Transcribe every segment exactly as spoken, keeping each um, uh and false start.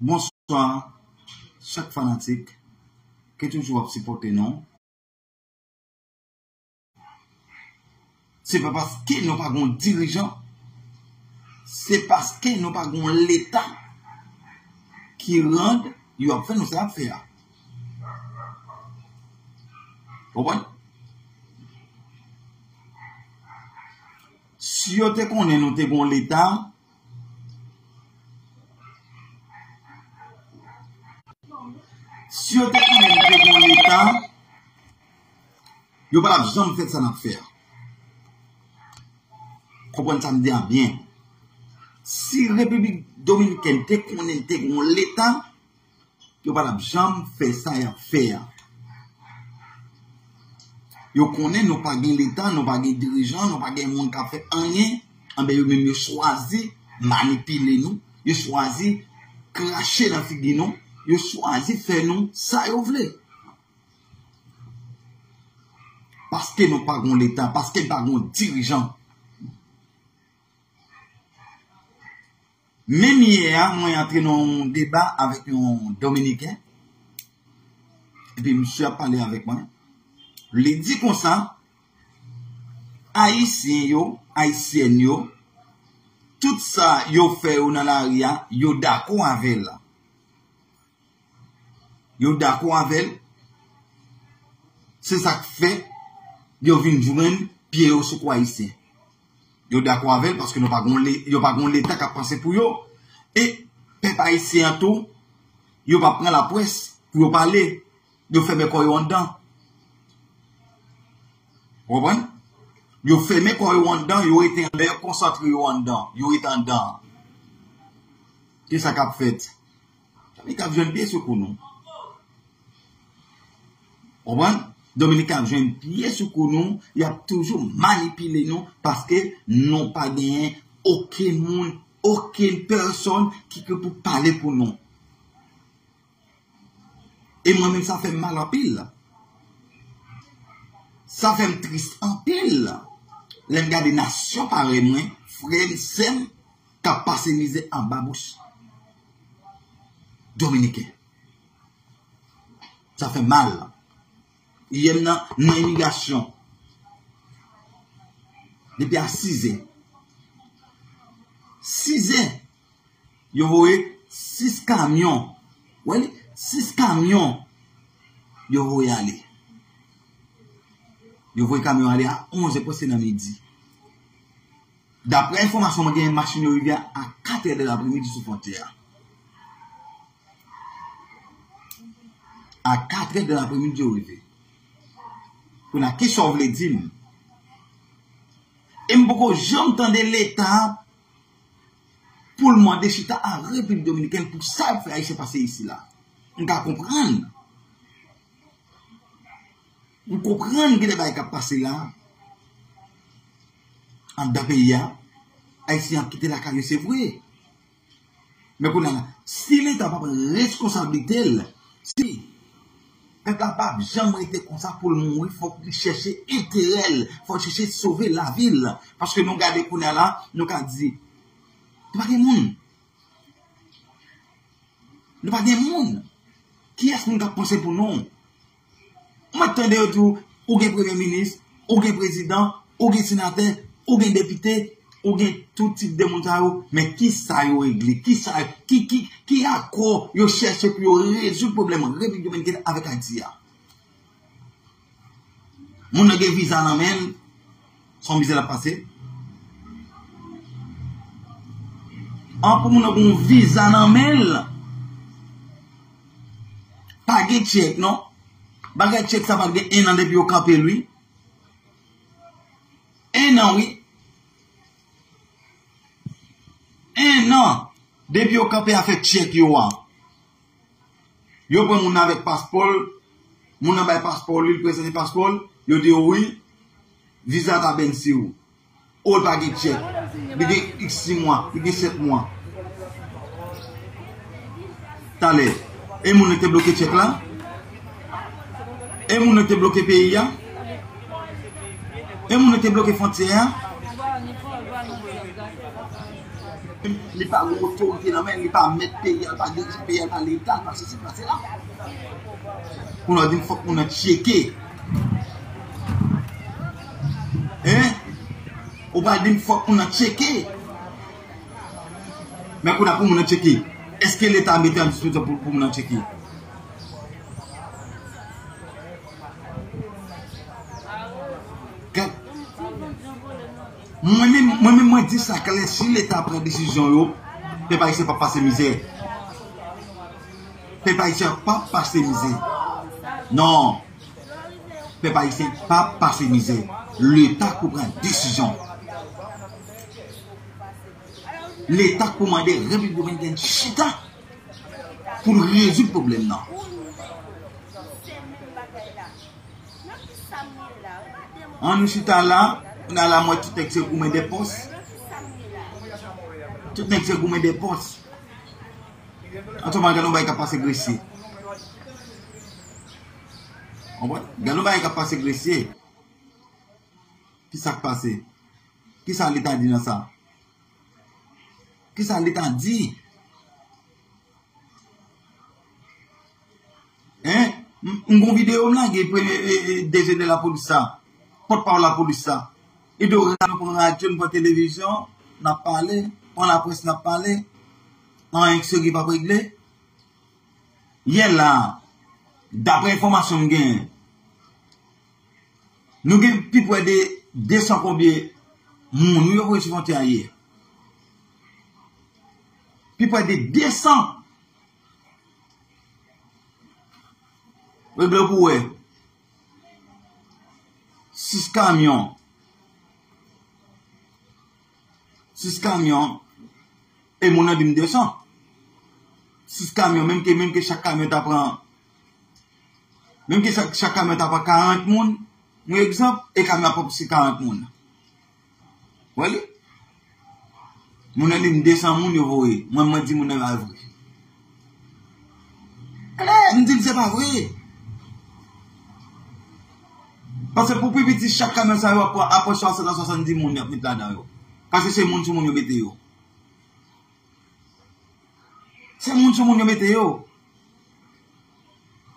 Bonswa, chak fanatik ki toujou ap sipòte nou. Se pa paske nou pa gon dirijan, se paske nou pa gon Leta ki rann yo ap fè nou sa y ap fè a. Konprann? Si yo te konnen nou te gon Leta, si yo te konnen nou te gon Leta, yo pa t ap janm fè sa n ap fè a. Konprann sa m di a byen. Si Repiblik Dominikèn te konnen te gon Leta, yo pa t ap janm fè sa y ap fè a. Yo konnen nou pa gen Leta, nou pa gen dirijan, nou pa gen moun k ap fè anyen. Anben, yo menm yo chwazi manipile nou, yo chwazi krache nan figi nou, yo chwazi fè nou sa yo vle. Paske nou pa gon Leta, paske n pa gon dirijan. Menm yè a, mwen antre nan yon deba avèk yon Dominiken, epi misye ap pale avèk mwen. Li di konsa, Ayisyen yo, Ayisyèn yo, tout sa yo fè yo nan lari a, yo dakò avè l. Yo dakò avè l. Se sa k fè yo vin jwenn pye yo sou kò Ayisyen. Yo dakò avè l paske nou pa gon le-, yo pa gon Leta k ap panse pou yo. E pèp ayisyen an tou, yo pa pran laprès pou yo pale. Yo fèmen kò yo anndan. Ou konprann? Yo fèmen kò yo anndan, yo rete anndan, yo konsantre yo anndan, yo rete anndan. Kisa k ap fèt? Dominik ap jwenn pye sou kou nou. Konprann? Dominik ap jwenn pye sou kou nou, y ap toujou manipile nou paske nou pa genyen okenn moun, okenn pèsòn ki, ki pou pale pou nou. E mwen menm, sa fè m mal anpil. Sa fè m tris anpil lè m gade nasyon parèy mwen, frè m, sè m, k ap pase mizè anba bouch Dominiken. Sa fè mal. Yè m nan, nan imigrasyon. Depi a sizè. Sizè. Yo voye sis kamyon. Wè li? Sis kamyon. Yo voye ale. Yo voye kamyon ale a onzè pase nan midi. Daprè enfòmasyon mwen genyen, machin yo rive a, a katrè de lapremidi sou fwontyè a. A katrè de lapremidi yo rive. Kounye a, kisa w vle di m? E m poko janm tande Leta pou l mande chita a Repiblik Dominikèn pou sa y ap fè Ayisyen pase isi la. M ka konprann. M konprann gen de bagay k ap pase la, anndan peyi a. Ayisyen ap kite lakay yo, se vre. Men kounye a, si Leta pa pran reskonsablite l, si pèp la p ap janm rete konsa pou l mouri, fòk li chèche enterè l, fòk l chèche sove lavi l. Paske nou gade kounye a la, nou ka di, nou pa gen moun. Nou pa gen moun. Kiyès moun k ap panse pou nou? Mwen tande yo di w, ou gen premye minis, ou gen prezidan, ou gen senatè, ou gen depite, ou gen tout tip de moun sa yo, men kisa yo regle? Kisa, ki, ki, ki akò yo chèche pou yo rezoud pwoblèm Repiblik Dominikèn avèk Ayiti a? Moun nan gen viza nan men l, se yon mizè l ap pase. An pou moun nan gen yon viza nan men l, pa gen tchèk non. Bagay tchèk sa pral gen en an depi yo kanpe l wi. En an wi. En an depi yo kanpe afè tchèk yo a. Yo pran moun nan avèk paspò l, moun nan bay paspò li, li prezante paspò l, yo di yo wi, viza ta bèn si w. O, l pa gen tchèk. Li gen iks mwa, li gen sèt mwa. Talè, e moun nan te bloke tchèk la? E moun nan te bloke peyi a? E moun nan te bloke fwontyè a? Li pa gen otorite nan men, li pa mèt peyi a, li pa dirije peyi a, li pa Leta, li pa sesi, li pa sela. Pou nou di m fòk moun nan tcheke. Hein? Ou pral di m fòk moun nan tcheke. Men kounye a pou moun nan tcheke, èske Leta mete an dispozisyon pou, pou moun nan tcheke? Gad. Mwen menm, mwen menm, mwen di sa klè, si Leta pran desizyon yo, pèp ayisyen p ap pase mizè. Pèp ayisyen p ap pase mizè. Non. Pèp ayisyen p ap pase mizè. Leta k pou pran desizyon. Leta k pou mande Repiblik Dominikèn chita pou l rezoud pwoblèm nan. An nou chita la, kounye a la m wè tout nèg se goumen de pòs. Tout nèg se goumen de pòs. An tou man, gade yon bagay k ap pase Gresye. Konprann? Gade yon bagay k ap pase Gresye. Ki sa k pase? Ki sa Leta di nan sa? Ki sa Leta di? Hein? M, m gon videyo m lage premye, e, e, D G de lapolis sa, pòtpawòl lapolis sa. E de rad nou pran radyo, nou pran televizyon, n ap pale, pran laprès, n ap pale. Anyen k serye p ap regle. Yè la, daprè enfòmasyon m genyen, nou gen pi prè de de san konbyen moun wi yo voye sou fwontyè a yè. Pi prè de de san. Regle pou wè. Sis kamyon. Sis kamyon. E moun nan di m de san. Sis kamyon, menm ke, menm ke chak kamyon ta pran, menm ke chak, chak kamyon ta pran karant moun, yon egzanp, e kamyon ap pran plis ke karant moun. Wè li? Moun nan di m de san moun yo voye. Mwen, mwen di moun nan pa vre. Klè, m di l se pa vre. Paske pou pi piti, chak kamyon sa yo ap pran apre swasant a swasanndis moun y ap met ladan yo. Paske se moun sou moun yo mete yo. Se moun sou moun yo mete yo.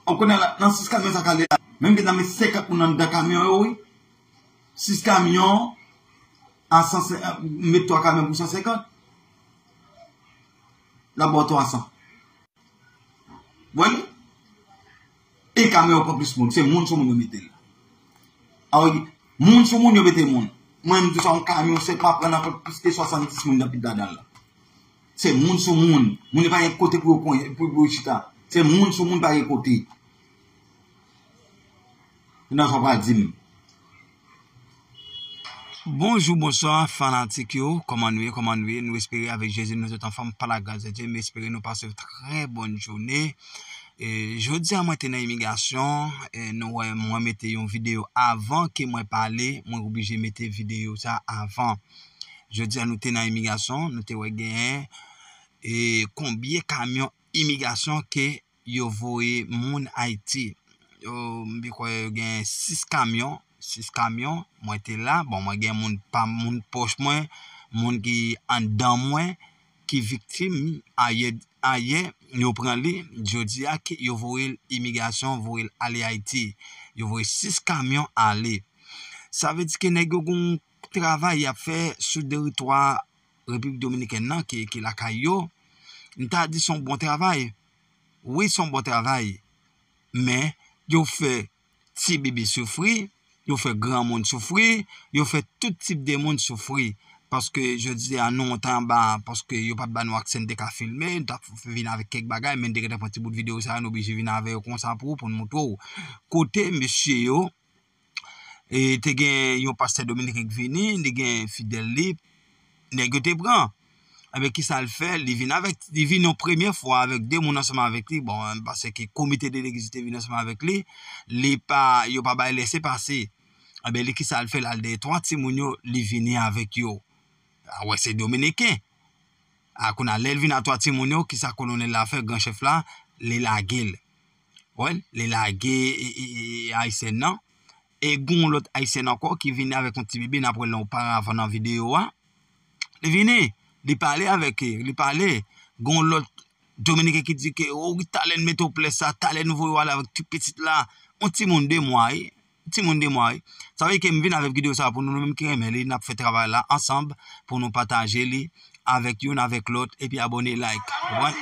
Ou konnen la, nan sis kamyon sa k ale la, menm ke nan met senkant moun anndan kamyon yo, wi. Sis kamyon a san senkant, met twa kamyon pou san senkant. L ap ba w twa san. Wè li? E kamyon yo pran plis moun, se moun sou moun yo mete l. Awe, moun sou moun yo mete moun. Mwen, m di w sa, yon kamyon sèlman pran nan plis ke swasanndis moun nan pit ladan l la. Se moun sou moun. Moun yo pa gen kote pou yo konye, pou, pou yo chita. Se moun sou moun pa gen kote. Nan sa w pral di m. Bonjou, bonswa, fanatik yo. Kòman nou ye? Kòman nou ye? Nou espere avèk Jezi nou tout anfòm, pa lagras de Dye. M espere nou pase yon trè bòn jounen. E, jodi a mwen te nan imigrasyon, e, nou wè mwen mete yon videyo avan ke mwen pale, mwen oblije mete videyo sa avan. Jodi a nou te nan imigrasyon, nou te wè genyen, e, konbyen kamyon imigrasyon ke yo voye moun Ayiti. Yo, m kwè yo gen sis kamyon, sis kamyon, mwen te la. Bon, mwen gen moun pa moun pwòch mwen, moun ki anndan mwen, ki viktim ayè, ayè, yo pran li, jodi a, ki, yo voye l imigrasyon, voye l ale Ayiti. Yo voye sis kamyon ale. Sa vle di ke nèg yo gon travay y ap fè sou teritwa Repiblik Dominikèn nan, ki, ki lakay yo. M ta di se yon bon travay. Wi, se yon bon travay. Men, yo fè ti bebe soufri, yo fè granmoun soufri, yo fè tout tip de moun soufri. Paske jodi a nou yon tan anba, paske yo pa t ba nou aksè n te ka filme, n t ap vin avèk kèk bagay, men n te gentan pran ti bout videyo sa yo, n oblije vin avè yo konsa pou, pou n montre w. Kote mesye yo, e te gen yon pastè dominiken k vini, li gen fidèl li, nèg yo te pran. Enben, kisa l fè? Li vin avèk, li vin yon premye fwa avèk de moun ansanm avèk li. Bon, paske komite de legliz te vin ansanm avèk li. Li pa, yo pa bay lese pase. Enben, li, kisa l fè? L al dèyè twa timoun yo, li vini avèk yo. A wè, se dominiken. A, kounye a, lè l vin a twa timoun yo, kisa kolonèl la fè? Gran chèf la, li lage l. Wè, li lage, e, e, e, ayisyèn nan. E gon lòt ayisyèn ankò ki vini avèk yon ti bebe, n ap wè l oparavan nan videyo a. Li vini. Li pale avèk, li pale. Gon lòt Dominiken ki di ke, o wi, talè n mete w plè sa, talè n voye w ale avèk ti pitit la. Yon timoun de mwa, wi. Timoun de mwa, wi. Sa vle di ke m vin avèk videyo sa pou nou, nou menm ki renmen li, n ap fè travay la ansanm pou nou pataje li avèk youn, avèk lòt, epi abòne, like. Konprann?